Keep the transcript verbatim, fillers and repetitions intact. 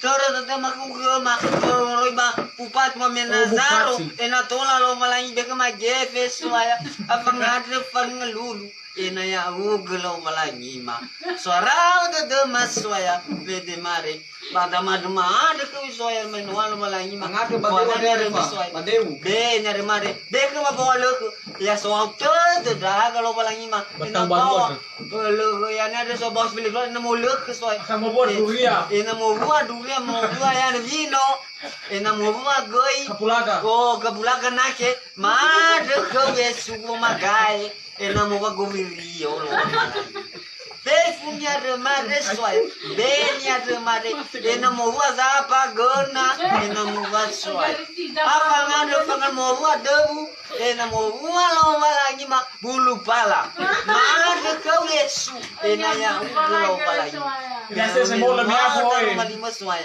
Töra dada maku gema, moroi ba bupati ma mena zaro, ena tola Lowalangi bege ma gefe soaya, apa ngandre fangelulu, ena ya uge Lowalangi ma. Soarau dada ma soaya, bede mare, ba dama dema ada ke soaya menoa Lowalangi ma. Ngandre ba dewa dere ma soaya. Ba dewu. Be nyare mare, bege ma bawa leke, ya soau tödö daga Lowalangi ma, ena bawa. Lö, yani ada so bos beli na mo lö ke soe. Akan mo buat durian. Ena mo buat durian, mo buat ya vino. Ena mo buat göi. Kapulaga. Oh, kapulaga nake. Mada ke Yesu mo magae. Ena mo buat gomirio lo. Be funya de mare soe. Be nya de mare. Ena mo buat zapa göna. Ena mo buat soe. Apa ngandre pangan mo buat debu. Ena mo buat Lowalangi ma bulu pala. Mada ke Yesu. Ena ya uge Lowalangi. Ya se se mola mi aku, oi. Lima soe.